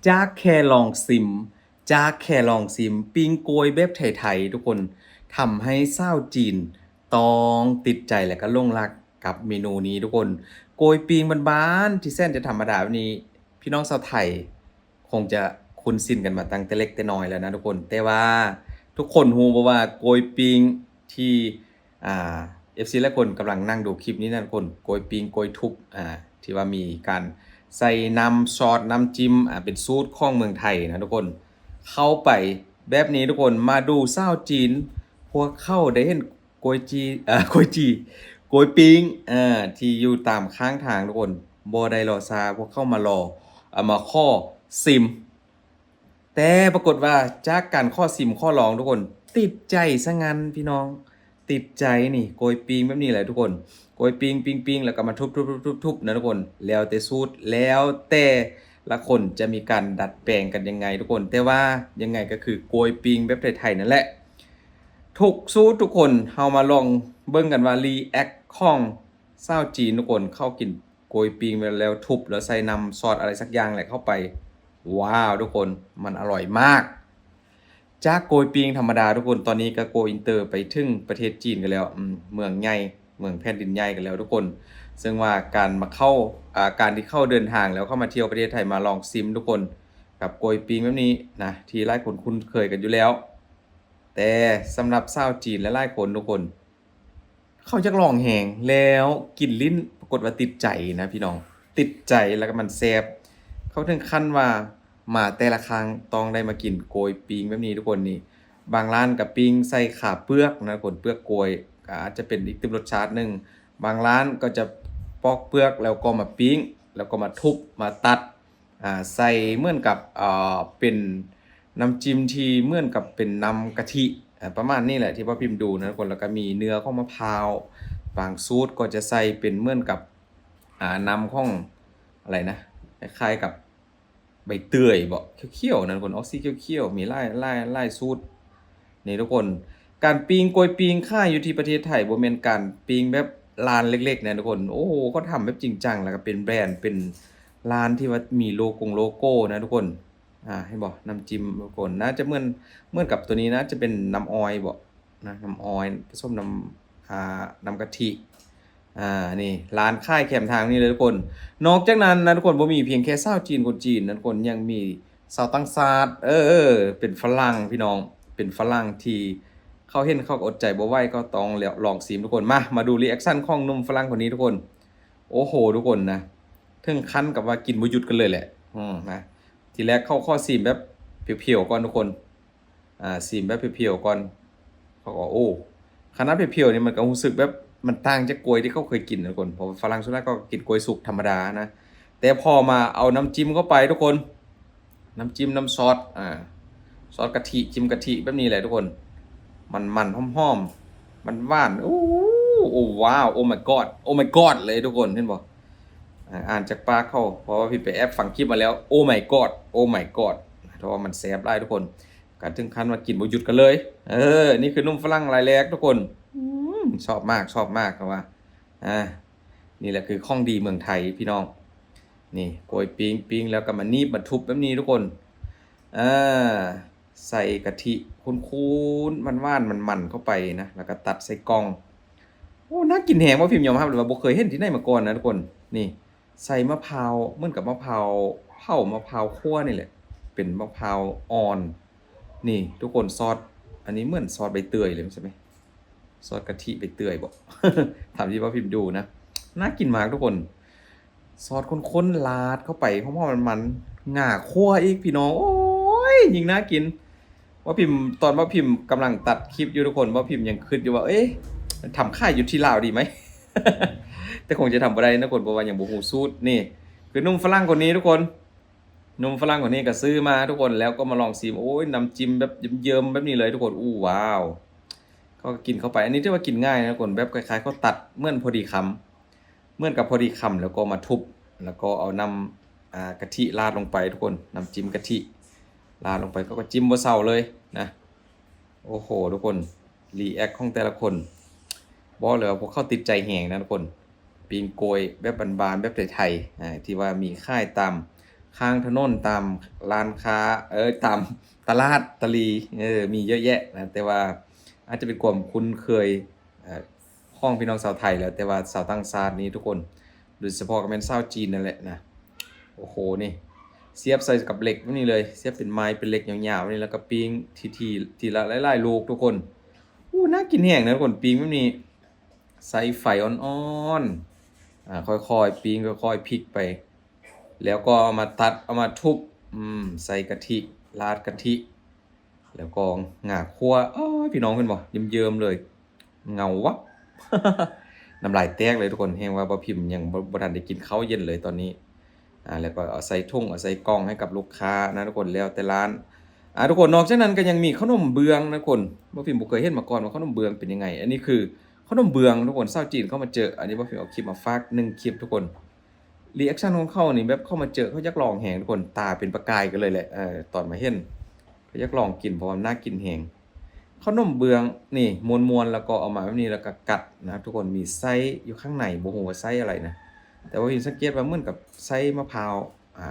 ຈາກແຄ່ລອງຊິມ ຈາກແຄ່ລອງຊິມປີ້ງໂກຍແບບໄທໆ ທຸກຄົນ ທຳໃຫ້ຊາວຈີນຕ້ອງຕິດໃຈ ແລະ ກໍຫຼົງລັກກັບເມນູນີ້ ທຸກຄົນ. ໂກຍປີ້ງບ້ານໆ ທີ່ແສນຈະທຳມະດາແບບນີ້ ພີ່ນ້ອງຊາວໄທຄົງຈະຄຸ້ນຊິນກັນມາຕັ້ງແຕ່ເລັກແຕ່ນ້ອຍແລ້ວນະ ທຸກຄົນ. ແຕ່ວ່າທຸກຄົນຮູ້ບໍ່ວ່າໂກຍປີ້ງທີ່ ອ່າ ເອັຟຊີຫຼາຍຄົນກຳລັງນັ່ງດູຄລິບນີ້ນະ ທຸກຄົນ, ໂກຍປີ້ງ ໂກຍທຸບ ອ່າ ທີ່ວ່າມີການໃສ່ນ້ຳຊອດ ນ້ຳຈິ້ມ ອ່າ ເປັນສູດຂອງເມືອງໄທນະ ທຸກຄົນ, ເຂົ້າໄປແບບນີ້ ທຸກຄົນ. ມາດູຊາວຈີນ ພວກເຂົາໄດ້ເຫັນໂກຍຈີ່ ເອີ ໂກຍຈີ່ ໂກຍປີ້ງ ເອີ ທີ່ຢູ່ຕາມຂ້າງທາງ ທຸກຄົນ, ບໍ່ໄດ້ລໍຊ້າ ພວກເຂົາມາລໍ ເອົາມາຂໍຊິມ. ແຕ່ປາກົດວ່າຈາກການຂໍຊິມຂໍລອງ ທຸກຄົນ ຕິດໃຈຊະງັ້ນພີ່ນ້ອງ, ຕິດໃຈນີ້ ໂກຍປີ້ງແບບນີ້ແຫຼະ ທຸກຄົນ. ໂກຍປີ້ງ ປີ້ງໆ ແລ້ວກໍມາທຸບໆໆໆນະ ທຸກຄົນ, ແລ້ວແຕ່ສູດ ແລ້ວແຕ່ລະຄົນຈະມີການດັດແປງກັນຍັງໄງ ທຸກຄົນ. ແຕ່ວ່າຍັງໄງກໍຄືໂກຍປີ້ງແບບໄທໆນັ້ນແຫຼະ ທຸກສູດ ທຸກຄົນ. ເຮົາມາລອງເບິ່ງກັນວ່າ react ຂອງຊາວຈີນ ທຸກຄົນ, ເຂົາກິນ ໂກຍປີ້ງແລ້ວທຸບ ແລ້ວໃສ່ນ້ຳຊອດອະໄລສັກຢ່າງແຫຼະເຂົ້າໄປ. ວ້າວ ທຸກຄົນ ມັນອະລ່ອຍມາກ. ຈາກໂກຍປີ້ງທຳມະດາ ທຸກຄົນ, ຕອນນີ້ກໍ go inter ໄປເຖິງປະເທດຈີນກັນແລ້ວ, ເມືອງໃຫຍ່ ເມືອງແຜ່ນດິນໃຫຍ່ກັນແລ້ວ ທຸກຄົນ. ເຊິ່ງວ່າການມາເຂົ້າ ອ່າ ການທີ່ເຂົາເດີນທາງແລ້ວເຂົ້າມາທ່ຽວປະເທດໄທ ມາລອງຊິມ ທຸກຄົນ, ກັບໂກຍປີ້ງແບບນີ້ນະ ທີ່ຫຼາຍຄົນຄຸ້ນເຄີຍກັນຢູ່ແລ້ວ. ແຕ່ສຳລັບຊາວຈີນຫຼາຍໆຄົນ ທຸກຄົນ ເຂົາຢາກລອງແຮງ ແລ້ວກິນຫຼິ້ນ ປາກົດວ່າຕິດໃຈນະພີ່ນ້ອງ, ຕິດໃຈ ແລ້ວກໍມັນແຊບ. ເຂົາເຖິງຂັ້ນວ່າມາແຕ່ລະຄັ້ງຕ້ອງໄດ້ມາກິນໂກຍປີ້ງແບບນີ້ ທຸກຄົນ. ນີ້ ບາງຮ້ານກໍປີ້ງໃສ່ຂາເປືອກນະ ທຸກຄົນ, ເປືອກໂກຍ ກໍອາດຈະເປັນອີກຕື່ມລົດຊາດໜຶ່ງ. ບາງຮ້ານກໍຈະປອກເປືອກ ແລ້ວກໍມາປີ້ງ ແລ້ວກໍມາທຸບ ມາຕັດ ອ່າ ໃສ່ເໝືອນກັບ ເປັນນ້ຳຈິ້ມທີ່ເໝືອນກັບເປັນນ້ຳກະທິ ອ່າ ປະມານນີ້ແຫຼະ ທີ່ວ່າພິມດູນະ ທຸກຄົນ. ແລ້ວກໍມີເນື້ອຂອງມະພ້າວ, ບາງສູດກໍຈະໃສ່ເປັນເໝືອນກັບ ອ່າ ນ້ຳຂອງ ອະໄລນະ ຄ້າຍໆກັບໃບເຕືອຍບໍ ຂຽວໆນັ້ນ ທຸກຄົນ, ອອກສີຂຽວໆ. ມີຫຼາຍ ຫຼາຍ ຫຼາຍສູດ. ນີ້ ທຸກຄົນ, ການປີ້ງ ໂກຍປີ້ງຂາຍຢູ່ທີ່ປະເທດໄທ ບໍ່ແມ່ນການປີ້ງແບບຮ້ານເລັກໆນະ ທຸກຄົນ. ໂອ້ໂຫ ເຂົາທຳແບບຈິງຈັງ ແລ້ວກໍເປັນແບຣນ ເປັນຮ້ານທີ່ວ່າມີໂລກົງໂລໂກ້ນະ ທຸກຄົນ. ອ່າ ເຫັນບໍ່ ນ້ຳຈິ້ມ ທຸກຄົນ, ໜ້າຈະເໝືອນ ເໝືອນກັບຕົວນີ້ນະ ຈະເປັນນ້ຳອ້ອຍບໍ ນະ, ນ້ຳອ້ອຍປະສົມນ້ຳ ອ່າ ນ້ຳກະທິ. ອ່າ ນີ້ຮ້ານຂາຍແຄມທາງນີ້ເລີຍ ທຸກຄົນ. ນອກຈາກນັ້ນນະ ທຸກຄົນ, ບໍ່ມີພຽງແຄ່ຊາວຈີນ ຄົນຈີນນະ ທຸກຄົນ, ຍັງມີຊາວຕ່າງຊາດ ເອີ ເປັນຝຣັ່ງ ພີ່ນ້ອງ, ເປັນຝຣັ່ງທີ່ເຂົາເຫັນເຂົາກໍອົດໃຈບໍ່ໄຫວ ກໍຕ້ອງລອງຊິມ ທຸກຄົນ. ມາ ມາດູ reaction ຂອງໜຸ່ມຝຣັ່ງຄົນນີ້ ທຸກຄົນ. ໂອ້ໂຫ ທຸກຄົນນະ, ເຖິງຂັ້ນກັບວ່າກິນບໍ່ຢຸດກັນເລີຍແຫຼະ. ອືມ ນະ, ທີແລກເຂົາຂໍຊິມແບບຜຽວໆກ່ອນ ທຸກຄົນ. ອ່າ ຊິມແບບຜຽວໆກ່ອນ. ເຂົາກໍ ໂອ້ ຂະໜາດຜຽວໆນີ້ ມັນກໍຮູ້ສຶກແບບມັນຕ່າງຈາກກ້ວຍທີ່ເຂົາເຄີຍກິນນະ ທຸກຄົນ, ເພາະວ່າຝຣັ່ງສ່ວນຫຼາຍເຂົາກໍກິນກ້ວຍສຸກທຳມະດານະ. ແຕ່ພໍມາເອົານ້ຳຈິ້ມເຂົ້າໄປ ທຸກຄົນ, ນ້ຳຈິ້ມ ນ້ຳຊອດ ອ່າ ຊອດກະທິ ຈິ້ມກະທິແບບນີ້ແຫຼະ ທຸກຄົນ. ມັນໆ ຫອມໆ ມັນຫວານ. ໂອ້ ໂອ້ ວ້າວ Oh my god Oh my god ເລີຍ ທຸກຄົນ, ເຫັນບໍ່? ອ່າ ອ່ານຈາກປາກເຂົາ ເພາະວ່າພິມໄປແອບຟັງຄລິບມາແລ້ວ. Oh my god Oh my god ເພາະວ່າມັນແຊບຫຼາຍ ທຸກຄົນ. ກໍເຖິງຂັ້ນວ່າກິນບໍ່ຢຸດກັນເລີຍ. ເອີ ນີ້ຄືໜຸ່ມຝຣັ່ງລາຍແລກ ທຸກຄົນ. ອືມ ຊອບມາກ ຊອບມາກ ເຂົາວ່າ. ອ່າ ນີ້ແຫຼະຄືຂອງດີເມືອງໄທ ພີ່ນ້ອງ. ນີ້ ກ້ວຍປີ້ງ ປີ້ງແລ້ວກໍມາໜີບມາທຸບແບບນີ້ ທຸກຄົນ. ອ່າ ໃສ່ກະທິຂຸ້ນໆ ຫວານໆ ມັນໆ ເຂົ້າໄປນະ, ແລ້ວກໍຕັດໃສ່ກ່ອງ. ໂອ້ ໜ້າກິນແຮງ. ເວົ້າພິມຍອມຮັບເລີຍວ່າບໍ່ເຄີຍເຫັນທີ່ໃດມາກ່ອນນະ ທຸກຄົນ. ນີ້ ໃສ່ມະພ້າວ ເໝືອນກັບມະພ້າວເຜົາ ມະພ້າວຂົ້ວນີ້ແຫຼະ, ເປັນມະພ້າວອ່ອນ. ນີ້ ທຸກຄົນ, ຊອດ ອັນນີ້ເໝືອນຊອດໃບເຕືອຍເລີຍ ແມ່ນບໍ່? ຊອດກະທິໃບເຕືອຍບໍ? ຕາມທີ່ວ່າພິມດູນະ, ໜ້າກິນມາກ ທຸກຄົນ. ຊອດຂຸ້ນໆ ລາດເຂົ້າໄປ ຫອມໆ ມັນໆ ງາຂົ້ວອີກ ພີ່ນ້ອງ. ໂອ້ຍ ຍິ່ງໜ້າກິນ. ວ່າພິມ ຕອນວ່າພິມກຳລັງຕັດຄລິບຢູ່ ທຸກຄົນ, ວ່າພິມຍັງຄິດຢູ່ວ່າ ເອີ ທຳຂາຍຢູ່ທີ່ລາວດີໄໝ? ແຕ່ຄົງຈະທຳບໍ່ໄດ້ນະ ທຸກຄົນ, ເພາະວ່າຍັງບໍ່ຮູ້ສູດ. ນີ້ຄືໜຸ່ມຝຣັ່ງຄົນນີ້ ທຸກຄົນ, ໜຸ່ມຝຣັ່ງຄົນນີ້ກໍຊື້ມາ ທຸກຄົນ, ແລ້ວກໍມາລອງຊີມ. ໂອ້ຍ ນ້ຳຈິ້ມແບບເຍິ້ມໆ ແບບນີ້ເລີຍ ທຸກຄົນ. ອູ້ ວ້າວ. ເຂົາກໍກິນເຂົ້າໄປ. ອັນນີ້ຖືວ່າກິນງ່າຍນະ ທຸກຄົນ, ແບບຄ້າຍໆ ເຂົາຕັດເໝືອນພໍດີຄຳ. ເໝືອນກັບພໍດີຄຳ ແລ້ວກໍມາທຸບ ແລ້ວກໍເອົານ້ຳ ອ່າ ກະທິລາດລົງໄປ ທຸກຄົນ, ນ້ຳຈິ້ມກະທິລາດລົງໄປ, ເຂົາກໍຈິ້ມບໍ່ເຊົາເລີຍນະ. ໂອ້ໂຫ ທຸກຄົນ, ຣີແອັກຂອງແຕ່ລະຄົນ ບອກເລີຍວ່າພວກເຂົາຕິດໃຈແຮງນະ ທຸກຄົນ. ປີ້ງກ້ວຍແບບບ້ານໆ ແບບໄທໆ ອ່າ ທີ່ວ່າມີຂາຍຕາມ ຂ້າງຖະໜົນ ຕາມຮ້ານຄ້າ ເອີ ຕາມຕະຫຼາດຕະຫຼີ່ ເອີ ມີເຍອະແຍະນະ ແຕ່ວ່າອາດຈະເປັນຄວາມຄຸ້ນເຄີຍ ເອີ ຂອງພີ່ນ້ອງຊາວໄທແລ້ວ ແຕ່ວ່າຊາວຕ່າງຊາດນີ້ທຸກຄົນ ໂດຍສະເພາະກໍແມ່ນຊາວຈີນນັ້ນແຫຼະນະ. ໂອ້ໂຫ ນີ້ ສຽບໃສ່ກັບເຫຼັກແບບນີ້ເລີຍ ສຽບເປັນໄມ້ເປັນເຫຼັກຍາວໆນີ້ ແລ້ວກໍປີ້ງທີໆ ທີລະຫຼາຍໆລູກທຸກຄົນ. ໂອ້ ໜ້າກິນແຮງນະທຸກຄົນ ປີ້ງແບບນີ້ ໃຊ້ໄຟອ່ອນໆ ອາ ຄ່ອຍໆປີ້ງ ຄ່ອຍໆພິກໄປ ແລ້ວກໍເອົາມາຕັດ ເອົາມາທຸບ ອືມ ໃສ່ກະທິ ລາດກະທິ ແລ້ວກໍຫງາຂົ້ວ ເອີ ພີ່ນ້ອງເຫັນບໍ່ ເຍິ້ມໆເລີຍ ເງົາວັບ ນ້ຳລາຍແຕກເລີຍທຸກຄົນ. ແຮງວ່າບ່າວພິມຍັງບໍ່ ບໍ່ທັນໄດ້ກິນເຂົ້າເຢັນເລີຍຕອນນີ້. ອາ ແລ້ວກໍເອົາໃສ່ຖົງ ເອົາໃສ່ກ່ອງໃຫ້ກັບລູກຄ້ານະທຸກຄົນ ແລ້ວແຕ່ຮ້ານ. ອາ ທຸກຄົນ ນອກຈາກນັ້ນກໍຍັງມີເຂົ້າໜົມເບືອງນະທຸກຄົນ. ບ່າວພິມບໍ່ເຄີຍເຫັນມາກ່ອນວ່າເຂົ້າໜົມເບືອງເປັນຍັງໄງ. ອັນນີ້ຄືເຂົ້າໜົມເບືອງທຸກຄົນ ຊາວຈີນເຂົ້າມາເຈີ. ອັນນີ້ບ່າວພິມເອົາຄລິບມາຝາກໜຶ່ງຄລິບທຸກຄົນ. ຣີແອັກຊັນຂອງເຂົານີ້ແບບເຂົ້າມາເຈີ ເຂົາຢາກລອງແຮງທຸກຄົນ ຕາເປັນປະກາຍກັນເລີຍແຫຼະ ເອີ ຕອນມາເຫັນ ເຂົາຢາກລອງກິນ ເພາະວ່າມັນໜ້າກິນແຮງ. ເຂົ້າໜົມເບືອງນີ້ມ້ວນໆ ແລ້ວກໍເອົາມາແບບນີ້ ແລ້ວກໍກັດນະທຸກຄົນ. ມີໄສ້ຢູ່ຂ້າງໃນ ບໍ່ຮູ້ວ່າໄສ້ອະໄລນະ ແຕ່ວ່າເຫັນສັງເກດວ່າເໝືອນກັບໄສ້ມະພ້າວ. ອາ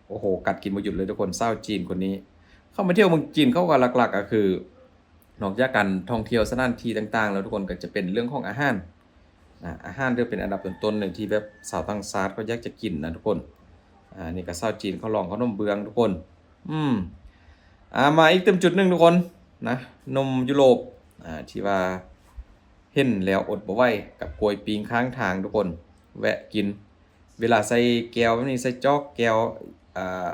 ໂອ້ໂຫ ກັດກິນບໍ່ຢຸດເລີຍທຸກຄົນ. ຊາວຈີນຄົນນີ້ ເຂົາມາທ່ຽວເມືອງຈີນ ເຂົາກໍຫຼັກໆ ກໍຄື ນອກຈາກການທ່ອງທ່ຽວສະຖານທີ່ຕ່າງໆແລ້ວທຸກຄົນ ກໍຈະເປັນເລື່ອງຂອງອາຫານນະ. ອາຫານຖືເປັນອັນດັບຕົ້ນໆເລີຍທີ່ແບບຊາວຕ່າງຊາດເຂົາຢາກຈະກິນນະທຸກຄົນ. ອາ ນີ້ກໍຊາວຈີນເຂົາລອງເຂົ້າໜົມເບືອງທຸກຄົນ. ອືມ ອາ ມາອີກຕື່ມຈຸດໜຶ່ງທຸກຄົນນະ ໜຸ່ມຢູໂຣບ ອາ ທີ່ວ່າເຫັນແລ້ວອົດບໍ່ໄຫວ ກັບກ້ວຍປີ້ງຂ້າງທາງທຸກຄົນ ແວະກິນ. ເວລາໃສ່ແກ້ວແບບນີ້ ໃສ່ຈອກແກ້ວ ອາ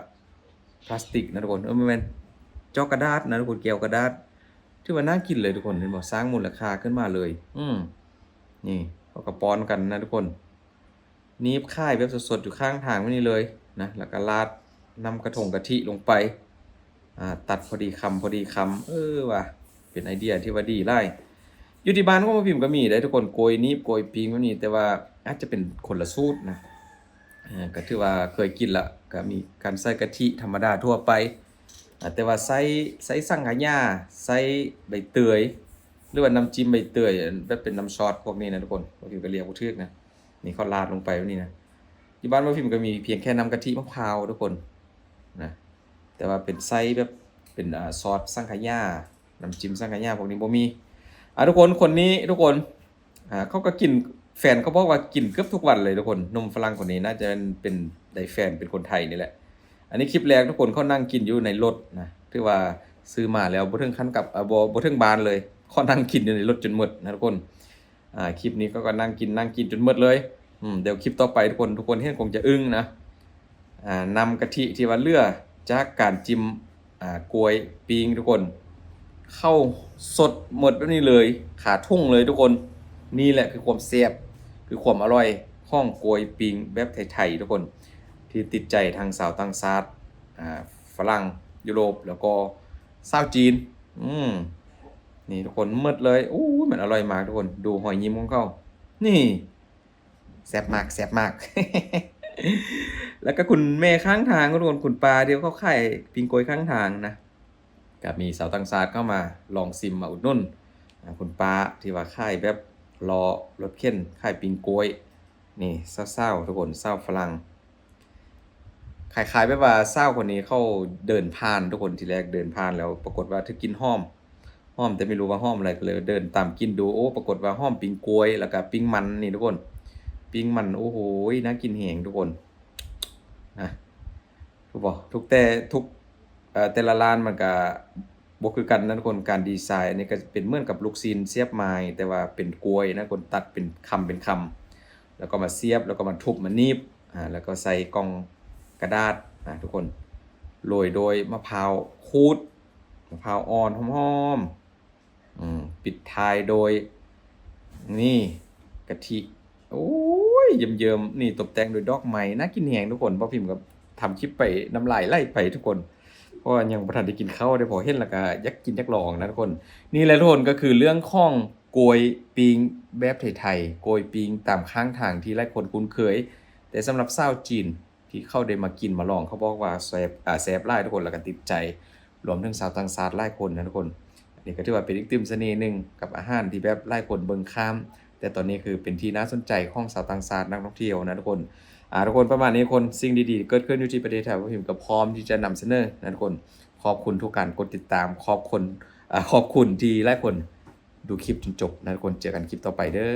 ພລາສຕິກນະທຸກຄົນ ເອີ ບໍ່ແມ່ນ ຈອກກະດາດນະທຸກຄົນ ແກ້ວກະດາດ ຖືວ່າໜ້າກິນເລີຍທຸກຄົນ. ເຫັນບໍ່ ສ້າງມູນລະຄ່າຂຶ້ນມາເລີຍ. ອືມ ນີ້ເຂົາກໍປ້ອນກັນນະທຸກຄົນ ໜີບຂາຍແບບສົດໆຢູ່ຂ້າງທາງແບບນີ້ເລີຍນະ ແລ້ວກໍລາດນ້ຳກະທົງກະທິລົງໄປ. ອາ ຕັດພໍດີຄຳ ພໍດີຄຳ ເອີ ວ່າເປັນໄອເດຍທີ່ວ່າດີຫຼາຍ. ຢູ່ທີ່ບ້ານຂອງບ່າວພິມກໍມີເດ້ທຸກຄົນ ກ້ວຍໜີບ ກ້ວຍປີ້ງແບບນີ້ ແຕ່ວ່າອາດຈະເປັນຄົນລະສູດນະ. ເອີ ກໍຖືວ່າເຄີຍກິນລະ ກໍມີການໃສ່ກະທິທຳມະດາທົ່ວໄປ ອາ ແຕ່ວ່າໃສ່ ໃສ່ສັງຂະຫຍ້າ ໃສ່ໃບເຕີຍ ຫຼືວ່ານ້ຳຈິ້ມໃບເຕີຍ ແບບເປັນນ້ຳຊອດພວກນີ້ນະທຸກຄົນ. ບ່າວພິມກໍລຽກບໍ່ຖືກນະ. ນີ້ເຂົາລາດລົງໄປແບບນີ້ນະ. ຢູ່ບ້ານບ່າວພິມກໍມີພຽງແຄ່ນ້ຳກະທິມະພ້າວທຸກຄົນນະ ແຕ່ວ່າເປັນໃສ່ແບບເປັນ ອາ ຊອດສັງຂະຫຍ້າ ນ້ຳຈິ້ມສັງຂະຫຍ້າພວກນີ້ບໍ່ມີ. ອາ ທຸກຄົນ ຄົນນີ້ທຸກຄົນ ອາ ເຂົາກໍກິນ ແຟນເຂົາບອກວ່າກິນເກືອບທຸກວັນເລີຍທຸກຄົນ. ໜຸ່ມຝຣັ່ງຄົນນີ້ໜ້າຈະເປັນ ເປັນ ໄດ້ແຟນເປັນຄົນໄທນີ້ແຫຼະ. ອັນນີ້ຄລິບແລກທຸກຄົນ ເຂົານັ່ງກິນຢູ່ໃນລົດນະ ຖືວ່າຊື້ມາແລ້ວບໍ່ເຖິງຂັ້ນກັບ ອາ ບໍ່ ບໍ່ເຖິງບ້ານເລີຍ ເຂົານັ່ງກິນຢູ່ໃນລົດຈົນໝົດນະທຸກຄົນ. ອາ ຄລິບນີ້ເຂົາກໍນັ່ງກິນ ນັ່ງກິນຈົນໝົດເລີຍ. ອືມ ດຽວຄລິບຕໍ່ໄປທຸກຄົນ ທຸກຄົນເຫັນຄົງຈະອຶ້ງນະ. ອາ ນ້ຳກະທິທີ່ວ່າເຫຼືອຈາກການຈິ້ມ ອາ ກ້ວຍປີ້ງທຸກຄົນ ເຂົ້າສົດໝົດແບບນີ້ເລີຍ ຄາຖົງເລີຍທຸກຄົນ. ນີ້ແຫຼະຄືຄວາມແຊບ ຄືຄວາມອະຮ່ອຍຂອງກ້ວຍປີ້ງແບບໄທໆທຸກຄົນ ທີ່ຕິດໃຈທັງຊາວຕ່າງຊາດ ອາ ຝຣັ່ງ ຢູໂຣບ ແລ້ວກໍຊາວຈີນ. ອືມ ນີ້ທຸກຄົນ ໝົດເລີຍ. ໂອ້ຍ ມັນອະຮ່ອຍມາກທຸກຄົນ ດູຮອຍຍິ້ມຂອງເຂົາ ນີ້ ແຊບມາກ ແຊບມາກ. ແລ້ວກໍຄຸນແມ່ຂ້າງທາງທຸກຄົນ ຄຸນປ້າທີ່ເຂົາຂາຍປີ້ງກ້ວຍຂ້າງທາງນະ ກໍມີຊາວຕ່າງຊາດເຂົ້າມາລອງຊິມ ມາອຸດໜູນ ອາ ຄຸນປ້າທີ່ວ່າຂາຍແບບລໍ້ລົດເຂັນ ຂາຍປີ້ງກ້ວຍ. ນີ້ສາວໆທຸກຄົນ ສາວຝຣັ່ງ ຄ້າຍໆແບບວ່າສາວຄົນນີ້ເຂົາເດີນຜ່ານທຸກຄົນ ທີແລກເດີນຜ່ານແລ້ວປາກົດວ່າຖືກກິ່ນຫອມ ຫອມແຕ່ບໍ່ຮູ້ວ່າຫອມອະໄລ ກໍເລີຍເດີນຕາມກິ່ນດູ. ໂອ້ ປາກົດວ່າຫອມປີ້ງກ້ວຍ ແລ້ວກໍປີ້ງມັນນີ້ທຸກຄົນ ປີ້ງມັນ ໂອ້ໂຫ ໜ້າກິນແຮງທຸກຄົນນະ. ຖືກບໍ່ ທຸກແຕ່ ທຸກ ເອີ ແຕ່ລະຮ້ານມັນກະບໍ່ຄືກັນນະທຸກຄົນ ການດີໄຊ. ອັນນີ້ກໍເປັນເໝືອນກັບລູກຊີ້ນສຽບໄມ້ ແຕ່ວ່າເປັນກ້ວຍນະທຸກຄົນ ຕັດເປັນຄຳເປັນຄຳ ແລ້ວກໍມາສຽບ ແລ້ວກໍມາທຸບມາໜີບ ອາ ແລ້ວກໍໃສ່ກ່ອງກະດາດນະທຸກຄົນ ໂລຍໂດຍມະພ້າວຂູດ ມະພ້າວອ່ອນຫອມໆ ອືມ ປິດທ້າຍໂດຍ ນີ້ ກະທິ ໂອ້ຍ ເຍິ້ມໆ ນີ້ຕົບແຕ່ງໂດຍດອກໄມ້ ໜ້າກິນແຮງທຸກຄົນ. ບ່າວພິມກໍທຳຄລິບໄປ ນ້ຳລາຍໄຫຼໄປທຸກຄົນ ເພາະວ່າຍັງບໍ່ທັນໄດ້ກິນເຂົ້າເດ້ ພໍເຫັນແລ້ວກໍຢາກກິນຢາກລອງນະທຸກຄົນ. ນີ້ແຫຼະທຸກຄົນ ກໍຄືເລື່ອງຂອງກ້ວຍປີ້ງແບບໄທໆ ກ້ວຍປີ້ງຕາມຂ້າງທາງທີ່ຫຼາຍຄົນຄຸ້ນເຄີຍ ແຕ່ສຳລັບຊາວຈີນ ທີ່ເຂົາໄດ້ມາກິນມາລອງ ເຂົາບອກວ່າແຊບ ອາ ແຊບຫຼາຍທຸກຄົນ ແລ້ວກໍຕິດໃຈ ລວມເຖິງຊາວຕ່າງຊາດຫຼາຍຄົນນະທຸກຄົນ. ອັນນີ້ກໍຖືວ່າເປັນອີກຕື່ມສະເໜ່ໜຶ່ງກັບອາຫານທີ່ແບບຫຼາຍຄົນເບິ່ງຂ້າມ ແຕ່ຕອນນີ້ຄືເປັນທີ່ໜ້າສົນໃຈຂອງຊາວຕ່າງຊາດ ນັກທ່ອງທ່ຽວນະທຸກຄົນ. ອ່າ ທຸກຄົນ ປະມານນີ້ ຄົນ ສິ່ງດີໆເກີດຂຶ້ນຢູ່ທີ່ປະເທດໄທ ບ່າວພິມກໍພ້ອມທີ່ຈະນຳສະເໜີນະທຸກຄົນ. ຂອບຄຸນທຸກການກົດຕິດຕາມ ຂອບຄຸນ ເອີ ຂອບຄຸນທີ່ຫຼາຍຄົນດູຄລິບຈົນຈົບນະທຸກຄົນ. ເຈີກັນຄລິບຕໍ່ໄປເດີ.